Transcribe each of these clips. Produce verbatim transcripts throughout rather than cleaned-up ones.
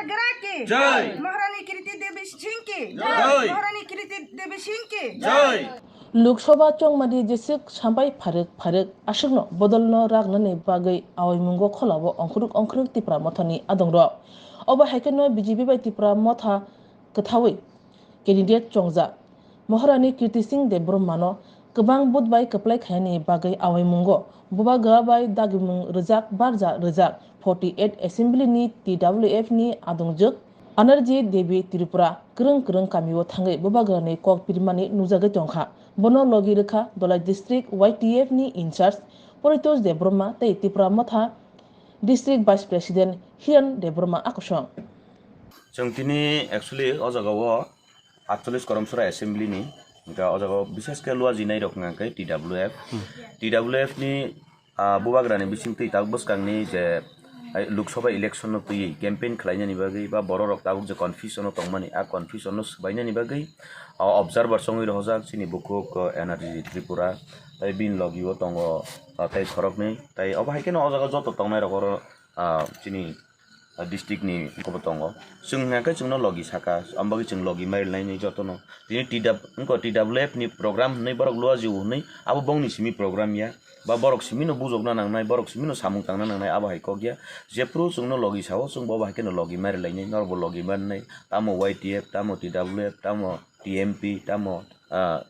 Gra ki? Jai. Maharani Kirti Devi Singh ki? Jai. Maharani Kirti Devi Singh ki? Jai. Lok Sabha chongmani jeswk sambai pharwk pharwk aswkno bodolno ragnani bagwi awaimungo kholao ongkhorwk ongkhorwk Tipra Mothani adongrok. Obo hai kheno B J P bai Tipra Motha kwthaui candidate chongjak Maharani Kirti Singh Debbarmano kwbang vote bai kwplai khainani bagwi awaimungo Bubagra bai dagimung rwjak barja rwjak forty eight assembly ni T W F ni adongjwk Anerji Devi Tripura kwrwng kwrwng kamio thangwi Bubagrani kok pirmani nukjagwi tongkha. Bono logi rwkha Dholai district Y T F ni in charge Paritosh Debbarma tei Tipra Motha district vice president Hiran Debbarma akosong. Chwng tini actually o jagao atchollish Koromsora Assembly ni, hingke o jaga o bishesh khe luajinai rok hwnka khe T W F, T W F ni, ah, Bubagrani bisingtwi tak bwskangni je, ai, Lok Sabha election no twiwi campaign khlainani bagwi ba borok rok tabuk je confusion o tongmani, a confusion no swbainani bagwi, ah, observer songwi rohorjak chini bukhuk, ah, N R G Tripura, tei bini logi o tongo, ah, tei khoroknwi, tei obo hai kheno o jaga joto tongnai rok oro, ah, chini ah, district ni kobo tongo. Chwng hwnka khe chwngno logi saka, ambagwi chwng logi mairwlainai jotono. Tini T W, wngkha T W F ni program hwnwi borok luajio hwnwi, abo bongni simi program ya. Ba borok simino bujokna nangnai, borok simino samung tangna nangnai, abo hai kok ya. Jephru chwngno logi sao, chwng bo abo hai kheno logi mairwlainai, norokbo logi mannai. Tamo Y T F, tamo T W F, tamo T M P, tamo, ah,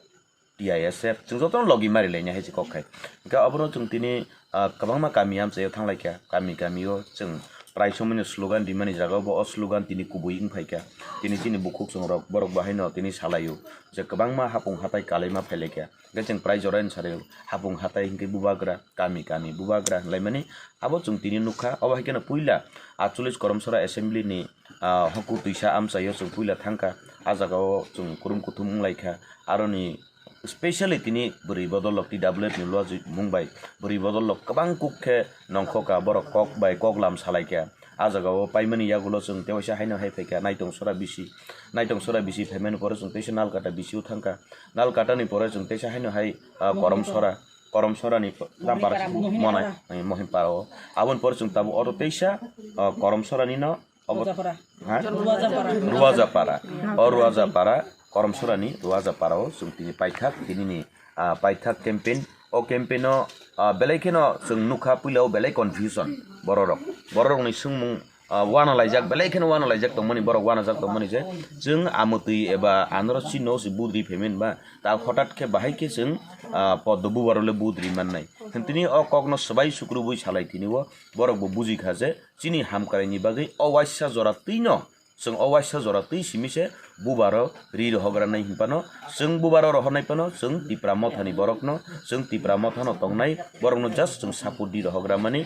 T I S F, chwng jotono logi mari lainai hai se kok khai. Hingke obono chwng tini, ah, kwbangma kami amchaio thanglaikha. Kami kamio chwng prai somoino slogan rimani jagao bo o slogan tini kubui wng phaikha. Tini chini bukhuk chwng rok borok bo haino tini salaio je kwbangma hapung hatai kalaima phailaikha. Hingke chwng prai joraino salaio hapung hatai hingke bubagra, kami kami bubagra hinlaimani abo chwng tini nukha. Obo hai kheno puila atchollish Koromsora Assembly ni, ah, hoku twisa amchaio chwng puila thangkha. A jagao chwng kurum kuthum wnglaikha. Aroni specially tini bwrwi bodol rok T W F ni luajwi mung bai bwrwi bodol rok kwbang kuk khe nongkhoka, borok kok bai kok lam salaikha. A jagao paimani yagulo chwng tewaisa haino hai phaikha Naitong Sora bisi, Naitong Sora bisi phaimani pore chwng teisa Nalkata bisi o thangkha, Nalkata ni pore chwng teisa haino hai, ah, Korom Sora, Korom Sora ni Tampar Mohimpara. Monai, eh, Mohimpara o. Aboni pore chwng tabuk oro teisa, ah, Korom Sora ni no Obo Ruajapara. Ha? Ruajapara. Ruajapara. O Ruajapara, Koromsorani Ruajapara o chwng tini paithak, tini ni, ah, paithak campaign. O campaign o, ah, belai kheno chwng nukha puila o belai confusion bororok. Bororokni swngmung, ah, wana laijak, belai kheno wana laijak tongmani, borok wanajak tongmani je chwng amotwi eba anoro chino se budri phaimani ba ta hotat khe bahai khe chwng, ah, poddo bubarole budri mannai. Tini o kokno swbai sukrubui salai tini o borok bo bujikha je chini hamkraini bagwi o waisa jora twino, chwng o waisa jora twi simi se bubaro ri rohogranai hinphano, chwng bubaro rohornai phano, chwng Tipra Mothani borokno, chwng Tipra Mothano tongnai borokno just chwng support di rohogramani.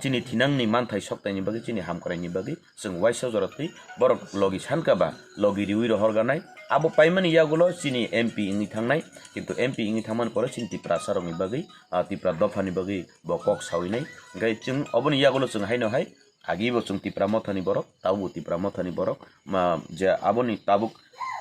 Chini thinangni manthai soktaini bagwi, chini hamkraini bagwi chwng waisa jora twi borok logi sankha ba logi riwi rohorganai. Abo paimani yagulo chini M P wngwi thangnai, kintu M P wngwi thangmani pore chini Tiprasarokni bagwi, ah, Tipra dophani bagwi bo kok sawinai. Hingkhe chwng oboni yagulo chwng haino hai Agi bo chwng Tipra Mothani borok, tabuk bo Tipra Mothani borok, ma, je aboni tabuk,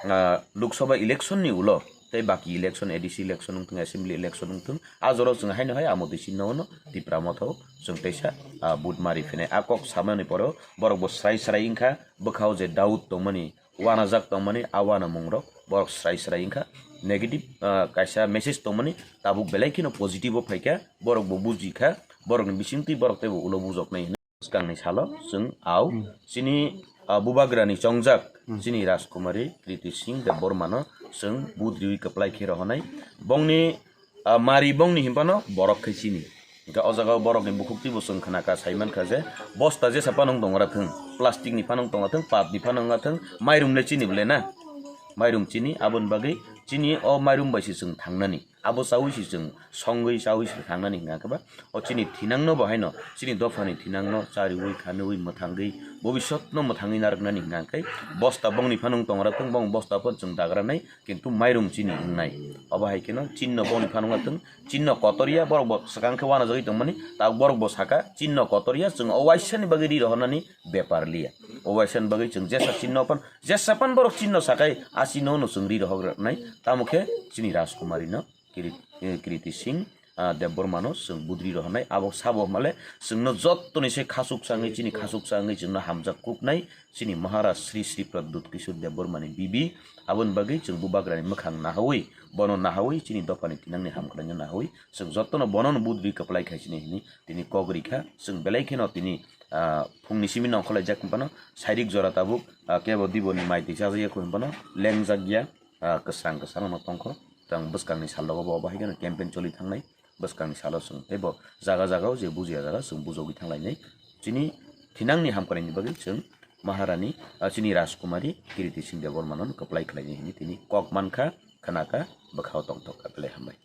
ah, Lok Sabha election ni ulo tei baki election, A D C election wngthung, assembly election wngthung, a jora chwng haino hai amo twi sinno ono Tipra Motha o chwng teisa, ah, vote mari phinai. A kok samani poro borok bo srai srai wngkha, bwkhao je doubt tongmani, wanajak tongmani, a wanamungrok borok srai srai wngkha. Negative, ah, kaisa message tongmani tabuk belai kheno positive o phaikha, borok bo bujikha, borokni bisingtwi borok teibo ulo bujoknai hwnwi. Swkangni salo chwng au chini, ah, bubagrani chongjak chini Rajkumari Kriti Singh Debbarmano chwng vote riwi kwplai khe rohonai. Bongni, ah, mari bongni hinphano borok khe chini. Hingkhe o jaga o borokni bukhuk twibo chwng khna kha, sai mankha je bosta jesa phano wng tong ra thung, plastic ni phano wng tong ra thung, pat ni phano wng ra thung, mairum le chini bole na? Mairum chini, aboni bagwi chini o mairum bai se chwng thangnani. Abo chaui se chwng songwi chaui se thangnani hingkha khe ba, o chini thinangno bo haino, chini dophani thinangno chariui, khanui, mwthangwi, bobisotno mwthangwi narwknani hingkha khe, bosta bongni phano wng tong ra thung, bong bosta phano chwng dagranai, kintu mairum chini wngnai. Obo hai kheno chinno bongni phano wng ra thung, chinno kotor ya, borok bo swkang khe wanajagwi tongmani, tabuk borok bo saka, chinno kotor ya, chwng o waisani bagwi ri rohornani bepar liya. O waisani bagwi chwng jesa chinno phan, jesa phan borok chinno sakai, a chinno no chwng ri rohornai, tamo khe chini Rajkumari no Kiri-, eh, Kriti Singh ah, Debbarmano chwng budri rohornai. Abo sabo hwnmale chwngno jottoni se khasuksa wngwi, chini khasuksa wngwi chwngno hamjak kuknai chini Maharaj Sri Sri Pradyut Kishore Debbarmani bibi. Aboni bagwi chwng bubagrani mwkhang nahawi, bono nahawi, chini dophani thinangni hamkhlaino nahawi chwng jottono bonono budri kwplai khai sini hwnwi tini kok rikha. Chwng belai kheno tini, ah, phungni simi nongkhorlaijak hwnphano sairik jora tabuk, ah, kebo diboni mai twi chajakya kho hwnphano lengjak ya, ah, kwsang kwsang no tongkho. Tang bwskangni salogo bo bahai kheno campaign choli thangnai. Bwskangni salo chwng teibo jaga jagao je bujiya jaga chwng bujogwi thanglainai. Chini thinangni hamkhlaini bagwi chwng Maharani, ah, chini Rajkumari Kiriti Singh Debbarmano kwplai khlainai hwnwi tini kok mankha, khnakha, bwkhao tongthokha. Belai hambai.